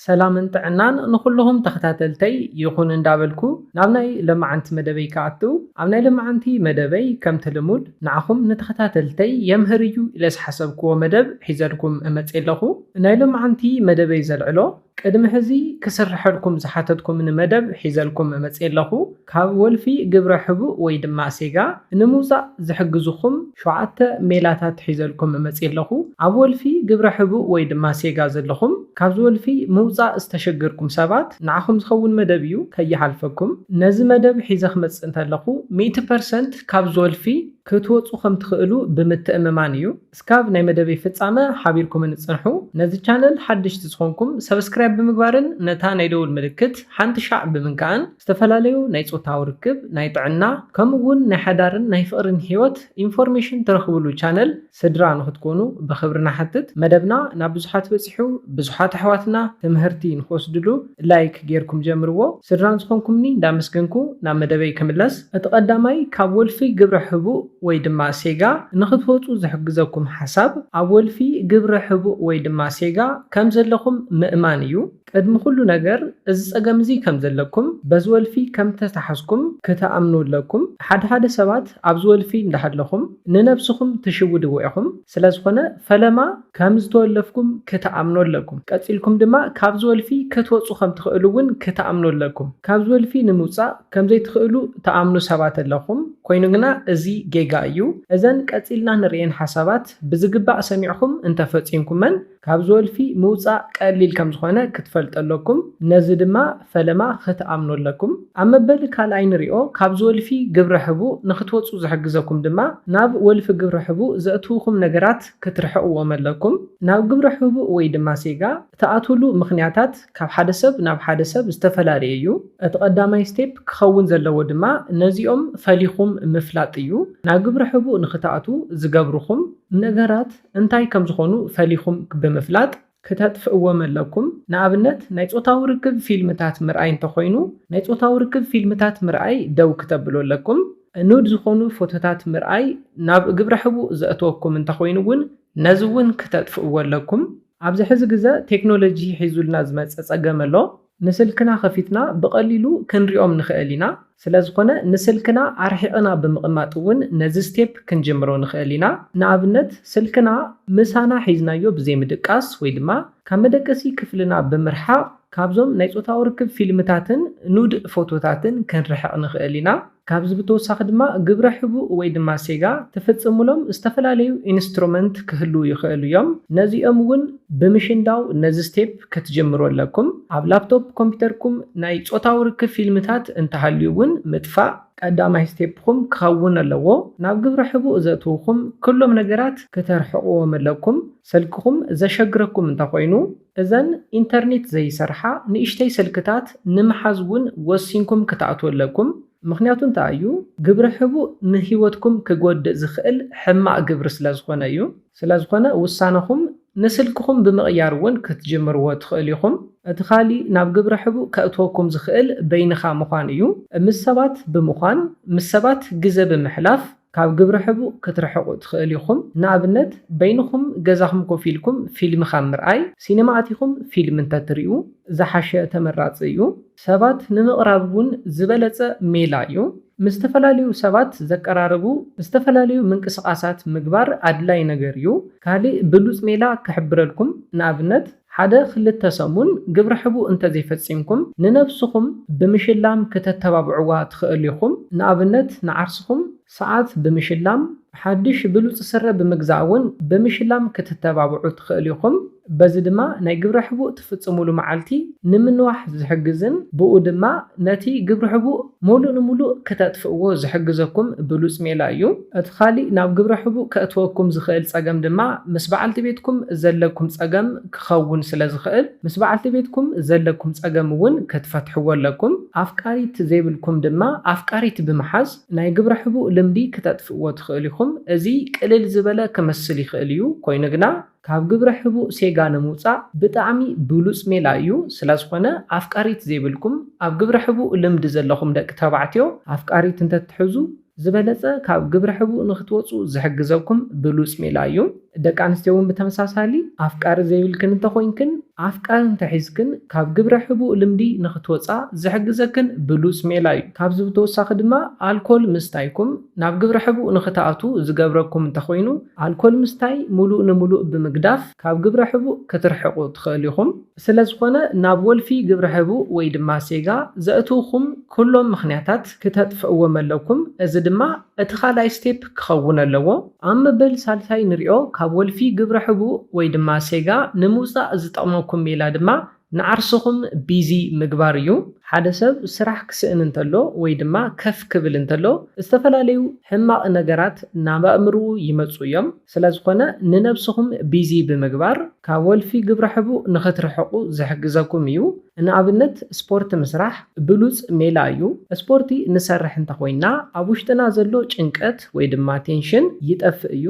ሰላምን ጥዕናን ንኹልኹም ተኸታተልተይ ይኹን እንዳበልኩ ናብ ናይ ለማዓንቲ መደበይ ክኣትው፣ ኣብ ናይ ለማዓንቲ መደበይ ከምቲ ልሙድ ንዓኹም ንተኸታተልተይ የምህር እዩ ኢለ ዝሓሰብክዎ መደብ ሒዘልኩም እመጽእ ኣለኹ። ናይ ለማዓንቲ መደበይ ዘልዕሎ ቅድሚ ሕዚ ክስርሐልኩም ዝሓተትኩምኒ መደብ ሒዘልኩም እመጽእ ኣለኹ። ካብ ወልፊ ግብረ ሕቡእ ወይ ድማ ሴጋ ንምውጻእ ዝሕግዙኹም ሸውዓተ ሜላታት ሒዘልኩም እመጽእ ኣለኹ። ኣብ ወልፊ ግብረ ሕቡእ ወይ ድማ ሴጋ ዘለኹም ካብዚ ወልፊ ምውጻእ ዝተሸገርኩም ሰባት ንዓኹም ዝኸውን መደብ እዩ፣ ከይሓልፈኩም። ነዚ መደብ ሒዘ ክመጽእ እንተለኹ ሚእቲ ፐርሰንት ካብዚ ወልፊ ክትወጹ ከም ትኽእሉ ብምትእምማን እዩ። እስካብ ናይ መደበይ ፍጻመ ሓቢርኩምኒ ጽንሑ። ነዚ ቻነል ሓደሽቲ ዝኾንኩም ሰብስክራይብ ብምግባርን ነታ ናይ ደውል ምልክት ሓንቲ ሻዕ ብምንካእን ዝተፈላለዩ ናይ ጾታዊ ርክብ፣ ናይ ጥዕና፣ ከምኡ እውን ናይ ሓዳርን ናይ ፍቕርን ህይወት ኢንፎርሜሽን ትረኽብሉ ቻነል ስድራ ንኽትኮኑ ብኽብሪ ንሓትት። መደብና ናብ ብዙሓት በጺሑ፣ ብዙሓት ኣሕዋትና ትምህርቲ ንኽወስድሉ ላይክ ጌርኩም ጀምርዎ። ስድራ ዝኾንኩምኒ እንዳመስገንኩ ናብ መደበይ ክምለስ። እቲ ቀዳማይ ካብ ወልፊ ግብረ ሕቡእ ወይ ድማ ሴጋ ንኽትወጹ ዝሕግዘኩም ሓሳብ ኣብ ወልፊ ግብረ ሕቡእ ወይ ድማ ሴጋ ከም ዘለኹም ምእማን እዩ። ቅድሚ ኩሉ ነገር እዚ ጸገም እዚ ከም ዘለኩም በዚ ወልፊ ከም ተተሓዝኩም ክትኣምኑ ኣለኩም። ሓደ ሓደ ሰባት ኣብዚ ወልፊ እንዳሃለኹም ንነብስኹም ትሽውድዎ ኢኹም። ስለ ዝኾነ ፈለማ ከም ዝተወለፍኩም ክትኣምኑ ኣለኩም። ቀጺልኩም ድማ ካብዚ ወልፊ ክትወጹ ከም ትኽእሉ እውን ክትኣምኑ ኣለኩም። ካብዚ ወልፊ ንምውጻእ ከም ዘይትኽእሉ ትኣምኑ ሰባት ኣለኹም። ኮይኑ ግና እዚ ጌጋ እዩ። እዘን ቀጺልና ንርእየን ሓሳባት ብዝግባእ ሰሚዕኹም እንተፈጺምኩመን ካብዚ ወልፊ ምውጻእ ቀሊል ከም ዝኾነ ክትፈልጡ ኣለኩም። ነዚ ድማ ፈለማ ክትኣምኑ ኣለኩም። ኣብ መበሊ ካልኣይ ንሪኦ፣ ካብዚ ወልፊ ግብረ ሕቡእ ንኽትወጹ ዝሕግዘኩም ድማ ናብ ወልፊ ግብረ ሕቡእ ዘእትውኹም ነገራት ክትርሕቕዎም ኣለኩም። ናብ ግብረ ሕቡእ ወይ ድማ ሴጋ እትኣትውሉ ምኽንያታት ካብ ሓደ ሰብ ናብ ሓደ ሰብ ዝተፈላለየ እዩ። እቲ ቀዳማይ ስቴፕ ክኸውን ዘለዎ ድማ ነዚኦም ፈሊኹም ምፍላጥ እዩ። ናብ ግብረ ሕቡእ ንኽትኣትዉ ዝገብርኹም ነገራት እንታይ ከም ዝኾኑ ፈሊኹም ብምፍላጥ ክተጥፍእዎም ኣለኩም። ንኣብነት ናይ ጾታዊ ርክብ ፊልምታት ምርኣይ እንተኾይኑ ናይ ጾታዊ ርክብ ፊልምታት ምርኣይ ደው ክተብሉ ኣለኩም። ኑድ ዝኾኑ ፎቶታት ምርኣይ ናብ ግብረ ሕቡእ ዘእትወኩም እንተኾይኑ እውን ነዚ እውን ክተጥፍእዎ ኣለኩም። ኣብዚ ሕዚ ግዘ ቴክኖሎጂ ሒዙልና ዝመፀ ፀገም ኣሎ። ንስልክና ከፊትና ብቐሊሉ ክንሪኦም ንኽእል ኢና። ስለ ዝኾነ ንስልክና ኣርሒቕና ብምቕማጥ እውን ነዚ ስቴፕ ክንጅምሮ ንኽእል ኢና። ንኣብነት ስልክና ምሳና ሒዝናዮ ብዘይምድቃስ ወይ ድማ ካብ መደቀሲ ክፍልና ብምርሓቕ ካብዞም ናይ ጾታዊ ርክብ ፊልምታትን ኑድ ፎቶታትን ክንርሕቕ ንኽእል ኢና። ካብዚ ብተወሳኺ ድማ ግብረ ሕቡእ ወይ ድማ ሴጋ ትፍጽሙሎም ዝተፈላለዩ ኢንስትሩመንት ክህልዉ ይኽእሉ እዮም። ነዚኦም እውን ብምሽንዳው ነዚ ስቴፕ ክትጅምሩ ኣለኩም። ኣብ ላፕቶፕ ኮምፒውተርኩም ናይ ጾታዊ ርክብ ፊልምታት እንተሃልዩ እውን ምጥፋእ ቀዳማይ ስቴፕኹም ክኸውን ኣለዎ። ናብ ግብረ ሕቡእ ዘእትውኹም ኩሎም ነገራት ክተርሕቕዎም ኣለኩም። ስልክኹም ዘሸግረኩም እንተኾይኑ እዘን ኢንተርኔት ዘይሰርሓ ንእሽተይ ስልክታት ንምሓዝ እውን ወሲንኩም ክትኣትዉ ኣለኩም። ምኽንያቱ እንታይ እዩ? ግብረ ሕቡእ ንህይወትኩም ክጎድእ ዝኽእል ሕማቕ ግብሪ ስለ ዝኾነ እዩ። ስለ ዝኾነ ውሳነኹም ንስልክኹም ብምቕያር እውን ክትጅምርዎ ትኽእሉ ኢኹም። እቲ ካሊእ ናብ ግብረ ሕቡእ ከእትወኩም ዝኽእል በይንኻ ምዃን እዩ። ምስ ሰባት ብምዃን፣ ምስ ሰባት ግዘ ብምሕላፍ ካብ ግብረ ሕቡእ ክትርሕቑ ትኽእሉ ኢኹም። ንኣብነት በይንኹም ገዛኹም ኮፍ ኢልኩም ፊልሚ ካብ ምርኣይ ሲነማ ኣቲኹም ፊልሚ እንተትሪኡ ዝሓሸ ተመራፂ እዩ። ሰባት ንምቕራብ እውን ዝበለፀ ሜላ እዩ። ምስ ዝተፈላለዩ ሰባት ዘቀራርቡ ዝተፈላለዩ ምንቅስቓሳት ምግባር ኣድላይ ነገር እዩ። ካሊእ ብሉፅ ሜላ ክሕብረልኩም፣ ንኣብነት ሓደ ክልተ ሰሙን ግብረ ሕቡእ እንተዘይፈፂምኩም ንነብስኹም ብምሽላም ክተተባብዕዋ ትኽእሉ ኢኹም። ንኣብነት ንዓርስኹም ሰዓት ብምሽላም ሓድሽ ብሉፅ ስረ ብምግዛእ እውን ብምሽላም ክትተባብዑ ትኽእሉ ኢኹም። በዚ ድማ ናይ ግብረ ሕቡእ ትፍፅሙሉ መዓልቲ ንምንዋሕ ዝሕግዝን ብኡ ድማ ነቲ ግብረ ሕቡእ ሙሉእ ንሙሉእ ክተጥፍእዎ ዝሕግዘኩም ብሉፅ ሜላ እዩ። እቲ ካሊእ ናብ ግብረ ሕቡእ ከእትወኩም ዝኽእል ፀገም ድማ ምስ በዓልቲ ቤትኩም ዘለኩም ፀገም ክኸውን ስለ ዝኽእል ምስ በዓልቲ ቤትኩም ዘለኩም ፀገም እውን ክትፈትሕዎ ኣለኩም። ኣፍቃሪት ዘይብልኩም ድማ ኣፍቃሪት ብምሓዝ ናይ ግብረ ሕቡእ ልምዲ ክተጥፍእዎ ትኽእሉ ኢኹም። እዚ ቅልል ዝበለ ክመስል ይኽእል እዩ፣ ኮይኑ ግና ካብ ግብረ ሕቡእ ሴጋ ንምውፃእ ብጣዕሚ ብሉፅ ሜላ እዩ። ስለ ዝኾነ ኣፍቃሪት ዘይብልኩም ኣብ ግብረ ሕቡእ ልምዲ ዘለኹም ደቂ ተባዕትዮ ኣፍቃሪት እንተትሕዙ ዝበለፀ ካብ ግብረ ሕቡእ ንኽትወፁ ዝሕግዘኩም ብሉፅ ሜላ እዩ። ደቂ ኣንስትዮ እውን ብተመሳሳሊ ኣፍቃሪ ዘይብልክን እንተኾይንክን ኣፍቃሪ እንተሒዝክን ካብ ግብረ ሕቡእ ልምዲ ንኽትወፃ ዝሕግዘክን ብሉፅ ሜላ እዩ። ካብዚ ብተወሳኺ ድማ ኣልኮል ምስታይኩም ናብ ግብረ ሕቡእ ንኽትኣቱ ዝገብረኩም እንተኾይኑ ኣልኮል ምስታይ ሙሉእ ንሙሉእ ብምግዳፍ ካብ ግብረ ሕቡእ ክትርሕቑ ትኽእል ኢኹም። ስለ ዝኾነ ናብ ወልፊ ግብረ ሕቡእ ወይ ድማ ሴጋ ዘእትውኹም ኩሎም ምኽንያታት ክተጥፍእዎም ኣለኩም። እዚ ድማ እቲ ካልኣይ ስቴፕ ክኸውን ኣለዎ። ኣብ መበል ሳልሳይ ንሪኦ ካብ ወልፊ ግብረ ሕቡእ ወይ ድማ ሴጋ ንምውፃእ ዝጠቕመኩም ሜላ ድማ ንዓርስኹም ቢዚ ምግባር እዩ። ሓደ ሰብ ስራሕ ክስእን እንተሎ ወይ ድማ ከፍ ክብል እንተሎ ዝተፈላለዩ ሕማቕ ነገራት ናብ ኣእምርኡ ይመፁ እዮም። ስለ ዝኾነ ንነብስኹም ቢዚ ብምግባር ካብ ወልፊ ግብረ ሕቡእ ንኽትርሕቑ ዝሕግዘኩም እዩ። ንኣብነት ስፖርት ምስራሕ ብሉፅ ሜላ እዩ። ስፖርቲ ንሰርሕ እንተኾይና ኣብ ውሽጥና ዘሎ ጭንቀት ወይ ድማ ቴንሽን ይጠፍእ እዩ።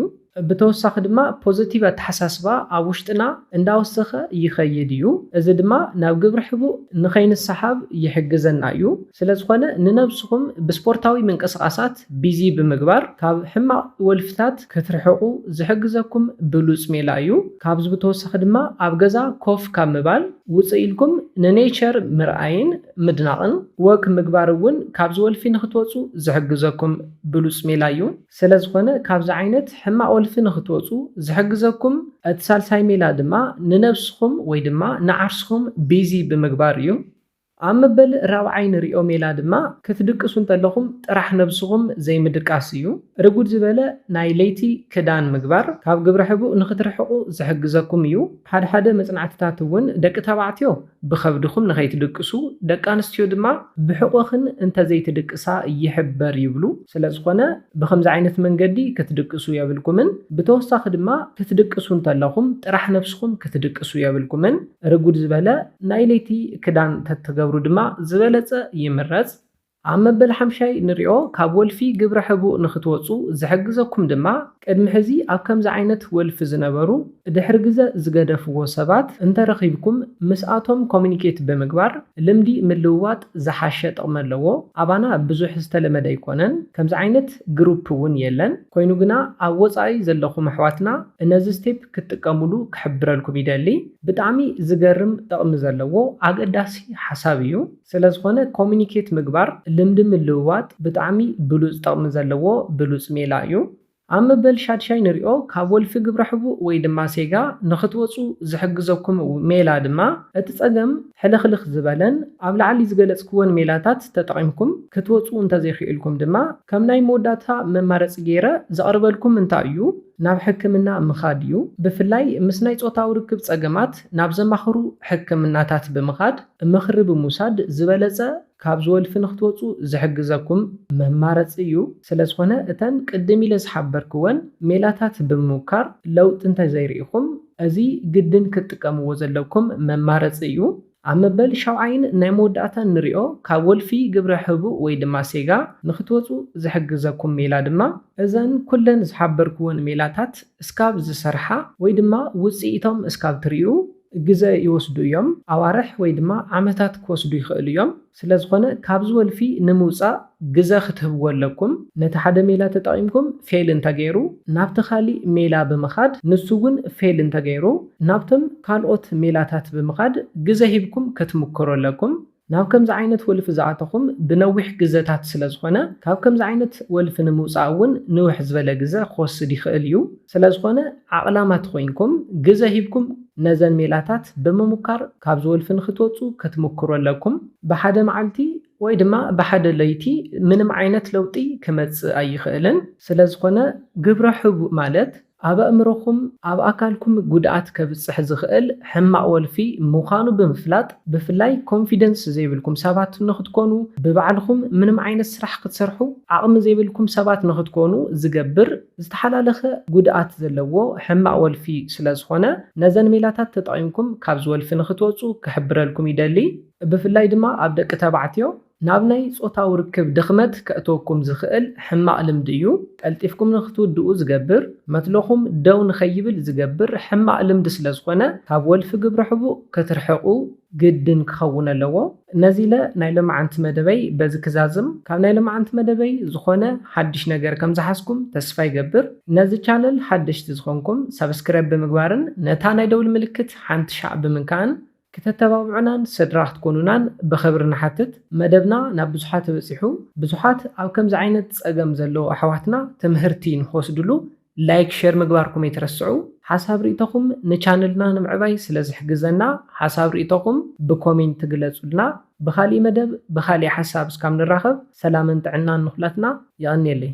ብተወሳኺ ድማ ፖዘቲቭ ኣተሓሳስባ ኣብ ውሽጥና እንዳወሰኸ ይኸይድ እዩ። እዚ ድማ ናብ ግብሪ ሕቡእ ንኸይንሰሓብ ይሕግዘና እዩ። ስለ ዝኾነ ንነብስኹም ብስፖርታዊ ምንቅስቓሳት ቢዚ ብምግባር ካብ ሕማቕ ወልፍታት ክትርሕቑ ዝሕግዘኩም ብሉፅ ሜላ እዩ። ካብዚ ብተወሳኺ ድማ ኣብ ገዛ ኮፍ ካብ ምባል ውፅእ ኢልኩም ንኔቸር ምርኣይን ምድናቕን ወክ ምግባር እውን ካብዚ ወልፊ ንኽትወፁ ዝሕግዘኩም ብሉፅ ሜላ እዩ። ስለ ዝኾነ ካብዚ ዓይነት ሕማቕ ወልፊ ንኽትወፁ ዝሕግዘኩም እቲ ሳልሳይ ሜላ ድማ ንነብስኹም ወይ ድማ ንዓርስኹም ቢዚ ብምግባር እዩ። ኣብ መበል ራብዓይ ንሪኦ ሜላ ድማ ክትድቅሱ እንተለኹም ጥራሕ ነብስኹም ዘይምድቃስ እዩ። ርጉድ ዝበለ ናይ ለይቲ ክዳን ምግባር ካብ ግብረ ሕቡእ ንኽትርሕቑ ዝሕግዘኩም እዩ። ሓደ ሓደ መጽናዕትታት እውን ደቂ ተባዕትዮ ብኸብድኹም ንኸይትድቅሱ ደቂ ኣንስትዮ ድማ ብሕቖኽን እንተዘይትድቅሳ ይሕበር ይብሉ። ስለ ዝኾነ ብኸምዚ ዓይነት መንገዲ ክትድቅሱ የብልኩምን። ብተወሳኺ ድማ ክትድቅሱ እንተለኹም ጥራሕ ነብስኹም ክትድቅሱ የብልኩምን። ርጉድ ዝበለ ናይ ለይቲ ክዳን ተትገብሩ ድማ ዝበለጸ ይምረጽ። ኣብ መበል ሓምሻይ ንሪኦ ካብ ወልፊ ግብረ ሕቡእ ንኽትወፁ ዝሕግዘኩም ድማ ቅድሚ ሕዚ ኣብ ከምዚ ዓይነት ወልፊ ዝነበሩ ድሕሪ ግዘ ዝገደፍዎ ሰባት እንተረኺብኩም ምስኣቶም ኮሚኒኬት ብምግባር ልምዲ ምልውዋጥ ዝሓሸ ጥቕሚ ኣለዎ። ኣባና ብዙሕ ዝተለመደ ኣይኮነን። ከምዚ ዓይነት ግሩፕ እውን የለን። ኮይኑ ግና ኣብ ወፃኢ ዘለኹም ኣሕዋትና ነዚ ስቴፕ ክትጥቀሙሉ ክሕብረልኩም ይደሊ። ብጣዕሚ ዝገርም ጥቕሚ ዘለዎ ኣገዳሲ ሓሳብ እዩ። ስለ ዝኾነ ኮሚኒኬት ምግባር ልምዲ ምልውዋጥ ብጣዕሚ ብሉፅ ጥቕሚ ዘለዎ ብሉፅ ሜላ እዩ። ኣብ መበል ሻድሻይ ንሪኦ ካብ ወልፊ ግብረ ሕቡእ ወይ ድማ ሴጋ ንኽትወፁ ዝሕግዘኩም ሜላ ድማ እቲ ፀገም ሕልኽልኽ ዝበለን ኣብ ላዕሊ ዝገለፅክወን ሜላታት ተጠቒምኩም ክትወፁ እንተዘይኽኢልኩም ድማ ከም ናይ መወዳእታ መማረፂ ገይረ ዘቕርበልኩም እንታይ እዩ ናብ ሕክምና ምኻድ እዩ። ብፍላይ ምስ ናይ ፆታዊ ርክብ ፀገማት ናብ ዘማኽሩ ሕክምናታት ብምኻድ ምኽሪ ብምውሳድ ዝበለፀ ካብዚ ወልፊ ንኽትወፁ ዝሕግዘኩም መማረፂ እዩ። ስለ ዝኾነ እተን ቅድም ኢለ ዝሓበርክወን ሜላታት ብምምካር ለውጢ እንተዘይርኢኹም እዚ ግድን ክትጥቀምዎ ዘለኩም መማረፂ እዩ። ኣብ መበል ሻውዓይን ናይ መወዳእታን ንሪኦ ካብ ወልፊ ግብረ ሕቡእ ወይ ድማ ሴጋ ንኽትወፁ ዝሕግዘኩም ሜላ ድማ እዘን ኩለን ዝሓበርክወን ሜላታት እስካብ ዝሰርሓ ወይ ድማ ውፅኢቶም እስካብ ትርእዩ ግዘ ይወስዱ እዮም። ኣዋርሕ ወይ ድማ ዓመታት ክወስዱ ይኽእሉ እዮም። ስለ ዝኾነ ካብዚ ወልፊ ንምውፃእ ግዘ ክትህብዎ ኣለኩም። ነቲ ሓደ ሜላ ተጠቒምኩም ፌል እንተገይሩ ናብቲ ካሊእ ሜላ ብምኻድ ንሱ እውን ፌል እንተገይሩ ናብቶም ካልኦት ሜላታት ብምኻድ ግዘ ሂብኩም ክትምክሩ ኣለኩም። ናብ ከምዚ ዓይነት ወልፊ ዝኣተኹም ብነዊሕ ግዘታት ስለ ዝኾነ ካብ ከምዚ ዓይነት ወልፊ ንምውፃእ እውን ንውሕ ዝበለ ግዘ ክወስድ ይኽእል እዩ። ስለ ዝኾነ ዓቕላማት ኮይንኩም ግዘ ሂብኩም ነዘን ሜላታት ብምምካር ካብዚ ወልፊ ንኽትወፁ ክትምክሩ ኣለኩም። ብሓደ መዓልቲ ወይ ድማ ብሓደ ለይቲ ምንም ዓይነት ለውጢ ክመፅእ ኣይኽእልን። ስለ ዝኾነ ግብረ ሕቡእ ማለት ኣብ ኣእምሮኹም ኣብ ኣካልኩም ጉድኣት ከብፅሕ ዝኽእል ሕማቕ ወልፊ ምዃኑ ብምፍላጥ ብፍላይ ኮንፊደንስ ዘይብልኩም ሰባት ንኽትኮኑ ብባዕልኹም ምንም ዓይነት ስራሕ ክትሰርሑ ዓቕሚ ዘይብልኩም ሰባት ንኽትኮኑ ዝገብር ዝተሓላለኸ ጉድኣት ዘለዎ ሕማቕ ወልፊ ስለ ዝኾነ ነዘን ሜላታት ተጠቒምኩም ካብዚ ወልፊ ንኽትወፁ ክሕብረልኩም ይደሊ። ብፍላይ ድማ ኣብ ደቂ ተባዕትዮ ናብ ናይ ጾታዊ ርክብ ድኽመት ከእትወኩም ዝኽእል ሕማቕ ልምዲ እዩ። ቀልጢፍኩም ንኽትውድኡ ዝገብር፣ መትሎኹም ደው ንኸይብል ዝገብር ሕማቕ ልምዲ ስለ ዝኾነ ካብ ወልፊ ግብረ ሕቡእ ክትርሕቑ ግድን ክኸውን ኣለዎ። ነዚ ኢለ ናይ ሎማዓንቲ መደበይ በዚ ክዛዝም። ካብ ናይ ሎማዓንቲ መደበይ ዝኾነ ሓድሽ ነገር ከም ዝሓዝኩም ተስፋ ይገብር። ነዚ ቻነል ሓደሽቲ ዝኾንኩም ሳብስክራይብ ብምግባርን ነታ ናይ ደውል ምልክት ሓንቲ ሻዕ ብምንካእን ክተተባብዑናን ስድራ ክትኮኑናን ብኽብሪ ንሓትት። መደብና ናብ ብዙሓት በጺሑ፣ ብዙሓት ኣብ ከምዚ ዓይነት ጸገም ዘለዉ ኣሕዋትና ትምህርቲ ንክወስድሉ ላይክ፣ ሼር ምግባርኩም ኣይትረስዑ። ሓሳብ ርእይቶኹም ንቻነልና ንምዕባይ ስለ ዝሕግዘና፣ ሓሳብ ርእይቶኹም ብኮሜንት ግለጹልና። ብኻሊእ መደብ ብኻሊእ ሓሳብ እስካብ ንራኸብ ሰላምን ጥዕናን ንኹላትና። የቐንየለይ።